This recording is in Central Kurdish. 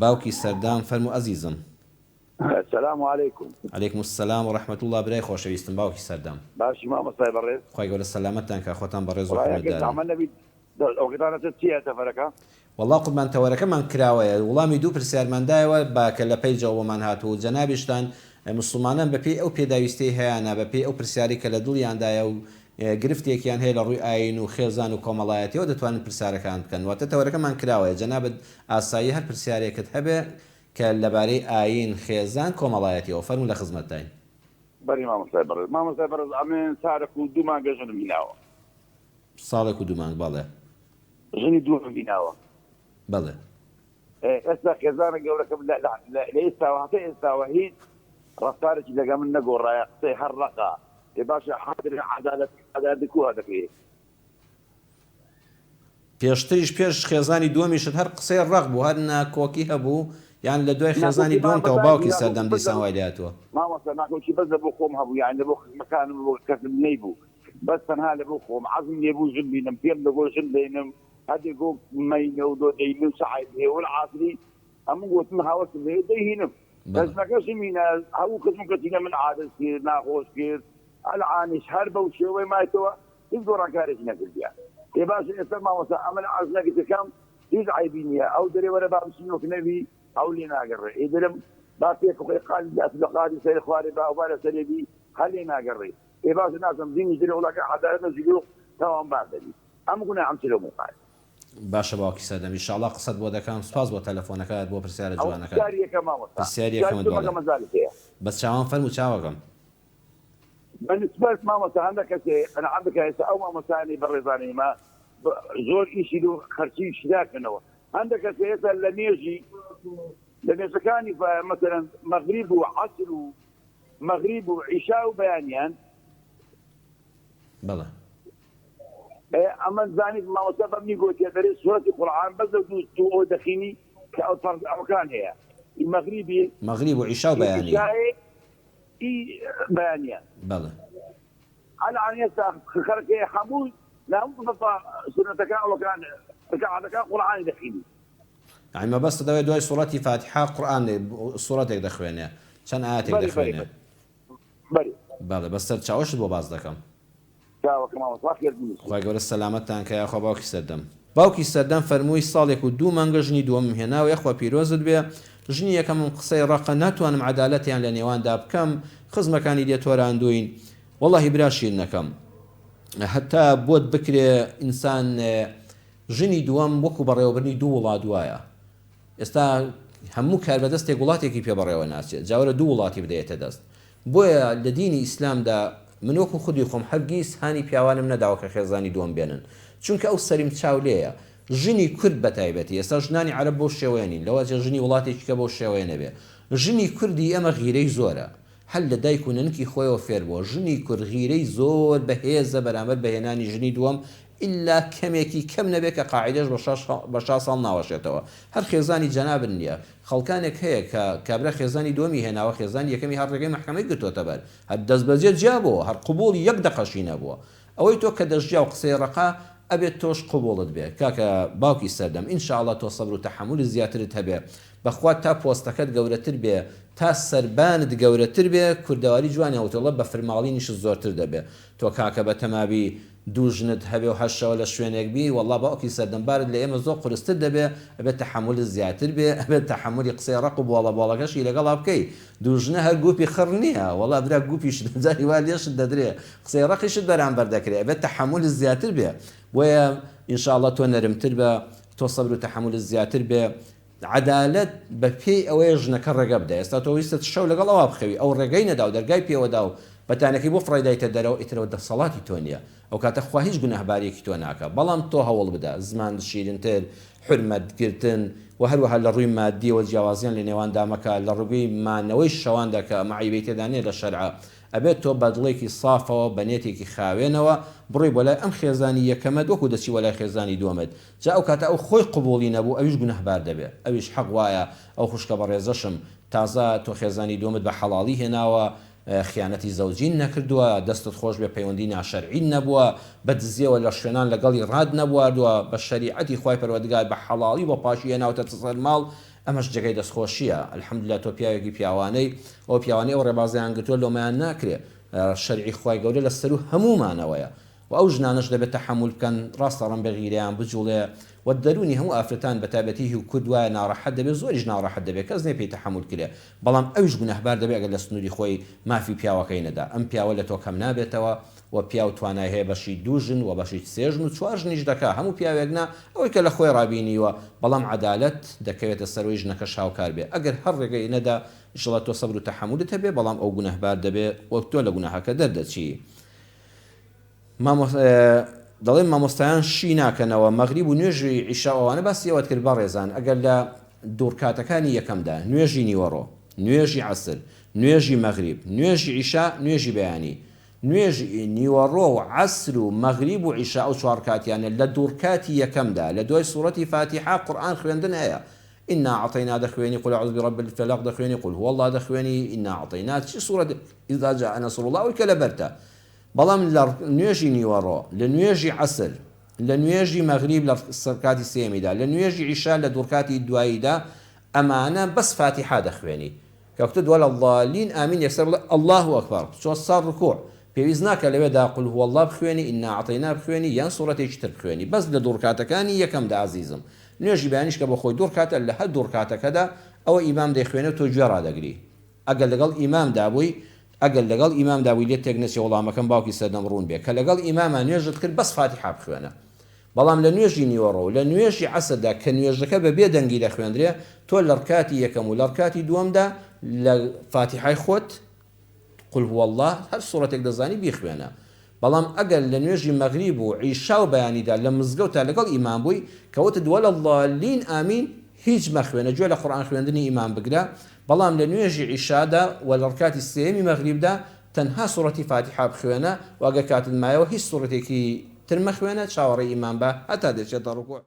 باوکی سەردام فەرموو ئەزیزم. السلام علیکم. علیکم السلام و رحمە اللە برای خۆشەویستم باوکی سەردەم. باشی مامۆستای بەڕێز. خوای گەورە سەلامەتتان کا خۆتان بەڕێز و وەڵای ئەگەر حورمەتدارن. زەحمەت نەبیت ئەوکەتان لەسەر چیە تەفەرەکە؟ وەڵا قوربان تەوەرەکەمان کراوەیە وڵامی دوو پرسیارمان دایەوە با کە لە پەیجەوە بۆمان هاتووە و جەنابیشتان موسڵمانان بە پێی ئەو پێداویستیەی هەیانە بە پێی ئەو پرسیارەی کە لە دڵیاندایە و گرفتێکیان هەیە لە ڕووی ئایین و خێزان و کۆمەڵایەتیەوە دەتوانن پرسارەکان بکەن واتە تەوەرەکەمان کراوەیە جەنابت ئاساییە هەر پرسیارێکت هەبێ کە لەبارەی ئایین، خێزان، کۆمەڵایەتیەوە فەرموو لە خزمەتتاین. بەری مامۆستای بەڕێز. مامۆستای بەڕێز ئەمن سارق و دوو مانگە ژنم هیناوە. ساڵێک و دوو مانگ بەڵێ. ژنی دووەمم هیناوە. بەڵێ. ئێستا خێزانە گەورەکەم لە لە لە ئێستاوە هەتا ئێستاوە هیچ ڕەفتارێکی لەگەڵ من نەگۆڕایە قسەی هەر ڕەقە. ئێ باشە حازرە عەدالەت عەدالەتی کووە دەکەی؟ پێشتریش پێش خێزانی دووەمیشت هەر قسەی ڕەق بوو هەر ناکۆکی هەبوو یان لە دوای خێزانی ناکۆکی دووەمتەوە مامە باوکی ناکۆکی سەردەم بەس لە دیسان وای لێهاتووە؟ مامۆستا ناکۆکی بەس لە بۆ خۆم هەبوو یانی لە بۆ خزمەکانم و کەسم نەیبوو بەس تەنها لە بۆ خۆم عەزم لێبوو ژن بینم پێم دەگۆ ژن دەینم هەدێ گۆ مەینە و لۆ دەینم چ عەیب هەیە والعاسری ئەمن گۆتم هەوەسم هەیە دەیهینم بەڵێ. ژنەکەشم هینا هەموو خزم و کەسی لە من عادز کرد ناخۆش کرد ئەلعانیش هەر بەو شێوەی مایتەوە هیچ گۆڕانکارێکی نەکردیە ئێ باشە ئێستا مامۆستا ئەمن عەزنەکی دەکەم هیچ عەیبی نیە ئەو دەرێ وەرە با بچین وەک نەبی ئەو لێ ناگەڕێ ئێ دەرم با پێک خۆی قالی داس لە قالی سەری خوارێ با ئەو با لە سەرێ بی هەر لێ ناگەڕێ ئێ باشە نازم دینیش دەرێ وڵا کە عەدالەت نەزی تاوان بار دەبی ئەم گوناحم چ لەو موقعە. باشە باوکی سەردەم ئیشاڵا قسەت بۆ دەکەم سوپاس بۆ تەلەفۆنەکەت بۆ پرسیارە ئەوە جوانەکەت پرسیاری یەکەم مامۆستا پرسیاری پرسیاری یەکەمت دووەم بەڵێ ئەگەر مەجالت هەیە. بەس چاوان فەرموو چاوەکەم. بە نسبەت مامۆستا هەندە کەسێ قەناعەت بکە ئێستا ئەو مامۆستایانەی بەڕێزانەی مە زۆر ئیشی لۆ خەرچی شراکەنەوە هەندە کەسێ ئێستا لە نوێژی لە نوێژەکانی مەسەلەن مەغریب و عەسر و مەغریب و عیشا و بەیانیان بەڵێ. ئەمن زانیت مامۆستا بەمنی گۆتیە دەرێ سورەتی قورعان بەس لەو دوو دوو ئەوە دەخینی کە ئەو فەرز ئەوەکان هەیە ئی مەغریبی مەغریب و عیشا و ئی بەیانی. عیشایێ ئی بەیانیان. بەڵێ. ئەلعان ئێستا خەرک هەیە هەموو لە هەموو سوننەتەکان ئەوەکان رکعاتەکان قورعانی دەخینی. یەعنی مەبەستت ئەوەیە دوای سوڕەتی فاتیحە قورئان سوڕەتێک دەخوێنێ چەند ئایەتێک بەری بەری دەخوێنێ. بەری بەری. بەڵێ بەس سەرچاوەشت بۆ باس دەکەم. چاوەکە مامۆستا خێر بنووسی. خوای گەورە سەلامەتتان کا یاخوا باوکی سەردەم. باوکی سەردەم فەرمووی ساڵێک و دوو مانگە ژنی دووەمم هێناوە یاخوا پیرۆزت بێ ژنی یەکەمم قسەی ڕەقە ناتوانم عەدالەتیان لە نێواندا بکەم خزمەکانی لێ تۆراندووین وەڵاهی برا شیرنەکەم هەتا بۆت بکرێ ئینسان ژنی دووەم وەکو بەڕێوەبردنی دوو وڵات وایە ئێستا هەموو کاربەدەستێک وڵاتێکی پێ بەڕێوە ناچێت جا وەرە دوو وڵاتی بدەیەتە دەست بۆیە لە دینی ئیسلامدا من وەکو خودی خۆم هەرگیز هانی پیاوانم نەداوە کە خێزانی دووەم بێنن چونکە ئەو سەریم چاو لێیە ژنی کورد بە تایبەتی ئێستا ژنانی عەرەب بەو شێوەیە نین لەوەچێ ژنی وڵاتێکی کە بەو شێوەیە نەبێ ژنی کوردی ئێمە غیرەی زۆرە هەر لە دایک و نەنکی خۆیەوە فێر بووە ژنی کورد غیرەی زۆر بەهێزە بەرامبەر بە هێنانی ژنی دووەم ئیلا کەمێکی کەم نەبێ کە قاعیدەش بە شاش بە شا ساڵ ناوەشێتەوە هەر خێزانی جەنابت نیە خەڵکانێک هەیە کە کابرا خێزانی دووەمی هێناوە خێزانی یەکەمی هەر ڕێگەی مەحکەمەی گرتۆتە بەر هەر دەستبەجێ جیا بۆوە هەر قبوڵی یەک دەقەشی نەبووە ئەوەی تۆ کە دەشجیا و قسەی ڕەقە ئەبێت تۆش قبوڵت بێ کاکە باوکی سەردەم ان شاء اللە تۆ سەبر و تەحەمولی زیاترت هەبێ بەخوا تا پۆستەکەت گەورەتر بێ تا سەربانت گەورەتر بێ کوردەواری جوانیان وتوە بەفرماڵینیشت زۆرتر دەبێ تۆ کاکە بەتەمابی دوو ژنت هەبێ و هەر شەوە لە شوێنێک بی وەڵا باوکی سەردەم بارت لە ئێمە زۆر قورستر دەبێ ئەبێ تەحەمولت زیاتر بێ ئەبێ تەحەمولی قسەی ڕەق و بۆڵە بۆڵەکەشی لەگەڵا بکەی دوو ژنە هەر گوپی خڕ نیە وەڵا برا گوپیشت جاری وا لێشت دەدرێ قسەی ڕەقیشت بەرامبەر دەکرێ ئەبێ تەحەمولت زیاتر بێ بۆیە ان شاء اللە تۆ نەرمتر بە تۆ سەبر و تەحەمولت زیاتر بێ عەدالەت بە پێی ئەوەیە ژنەکە ڕێگە بدە ئێستا تۆ ویستت شەو لەگەڵ ئەوا بخەوی ئەو ڕێگەی نەدا و دەرگای پێوە دا و بەتانەکەی بۆ فڕێ دایتە دەرەوە ئیتر ئەوە دەسەڵاتی تۆ نیە ئەو کاتە خوا هیچ گوناهباریەکی تۆ ناکا بەڵام تۆ هەوڵ بدە زمانت شیرنتر حورمەت گرتن و هەروەها لە ڕووی مادیەوە جیاوازیان لە نێواندا مەکە لە ڕووی مانەوەی شەواندا کە ئەمە عەیبەی تێدا نیە لە شەرعا ئەبێت تۆ بە دڵێکی سافەوە بە نێتێکی خاوێنەوە بڕۆی بۆ لای ئەم خێزانی یەکەمەت وەکو دەچی بۆ لای خێزانی دووەمت جا ئەو کاتە ئەو خۆی قبوڵی نەبوو ئەویش گوناهبار دەبێ ئەویش حەق وایە ئەو خوشکە بەڕێزەشم تازە تۆ خێزانی دووەمت بە حەڵاڵی هێناوە خیانەتی زەوجین نەکردووە دەستت خۆش بێ پەیوەندی ناشەرعیت نەبووە بە دزیەوە لە شوێنان لەگەڵی ڕات نەبواردووە بە شەریعەتی خوای پەروەردگار بە حەڵاڵی و بە پاکی هێناوتەتە سەر ماڵ. ئەمەش جێگای دەستخۆشییە الحمدللە تۆ پیاوێکی پیاوانەی ئەو پیاوانەی ئەو ڕێبازەیان گرتووە لۆمەیان ناکرێ شەرعی خوای گەورە لە سەروو هەموومانەوەیە وە ئەو ژنانەش دەبێت تەحەمول بکەن ڕاستە ڕەنبێ غیرەیان بجوڵێ وە دەروونی هەموو ئافرەتان بەتایبەتی هی کورد وایە ناڕەحەت دەبێ زۆریش ناڕەحەت دەبێ کەس نیە پێی تەحەمول کرێ بەڵام ئەویش گوناهبار دەبێ ئەگەر لە سنووری خۆی مافی پیاوەکەی نەدا ئەم پیاوە لە تۆ کەم نابێتەوە وە پیاو توانای هەیە بەشی دوو ژن وە بەشی سێ ژن و چوار ژنیش دەکا هەموو پیاوێک نا ئەوەی کە لە خۆی ڕابینیوە بەڵام عەدالەت دەکەوێتە سەرەوەی ژنەکەش هاوکار بێ ئەگەر هەر ڕێگەی نەدا ئیشەڵا تۆ سەبر و تەحەمولت هەبێ بەڵام ئەو گوناهبار دەبێ وە تۆ لە گوناهەکە دەردەچی. دەڵێن مامۆستایان شی ناکەنەوە مەغریب و نوێژی عیشا و ئەوانە باسی ئەوەت کرد بەڕێزان ئەگەر لە دووڕکاتەکانی یەکەمدا نوێژی نیوەڕۆ نوێژی عەسر نوێژی مەغریب نوێژی عیشا نوێژی بەیانی نوێژی نیوەڕۆ و عەسر و مەغریب و عیشا ئەو چوار ڕکاتیانە لە دووڕکاتی یەکەمدا لە دوای سوڕەتی فاتیحە قورئان خوێندن هەیە انا اعطینا دەخوێنی قل اعوذ برب الفلق دەخوێنی قل هو اللە دەخوێنی انا اعطینا چی سوڕەت اذا جاء نصر اللە ئەوەی کە لەبەرتە بەڵام لە نوێژی نیوەڕۆ، لە نوێژی عەسر، لە نوێژی مەغریب لە ڕکاتی سێیەمیدا، لە نوێژی عیشا لە دووڕکاتی دواییدا، ئەمانە بەس فاتیحا دەخوێنی. کە کوتت ولا الضالین آمین یەکسەر بڵێ اللە اکبر بچۆ سەر ڕکوع، پێویست ناکا لەوێدا قل هو اللە بخوێنی، انا اعطینا بخوێنی یان سوڕەتێکی تر بخوێنی، بەس لە دووڕکاتەکانی یەکەمدا ئازیزم. نوێژی بەیانیش کە بۆ خۆی دووڕکاتە لە هەر دووڕکاتەکەدا ئەوە ئیمام دەیخوێنێ و تۆ گوێ ڕادەگری. ئەگەر لەگەڵ ئیمامدا بووی ئەگەر لەگەڵ ئیمامدا بووی لێت تێک نەچێ وەڵامەکەم باوکی سەردەم ڕوون بێ کە لەگەڵ ئیماما نوێژت کرد بەس فاتیحا بخوێنە بەڵام لە نوێژی نیوەڕۆ و لە نوێژی عەسردا کە نوێژەکە بە بێ دەنگی دەخوێندرێ تۆ لە ڕکاتی یەکەم و لە ڕکاتی دووەمدا لە فاتیحای خۆت قل هو اللە هەر سوڕەتێک دەزانی بیخوێنە بەڵام ئەگەر لە نوێژی مەغریب و عیشا و بەیانیدا لە مزگەوتا لەگەڵ ئیمام بووی کە وتت ولا الضالین آمین هیچ مەخوێنە گوێ لە قورئان خوێندنی ئیمام بگرە بەڵام لە نوێژی عیشادا و لە ڕکاتی سێیەمی مەغریبدا تەنها سوڕەتی فاتیحا بخوێنە و ئەگەر کاتت مایەوە هیچ سوڕەتێکی تر مەخوێنە چاوەڕێی ئیمام بە هەتا دەچێتە ڕکوع.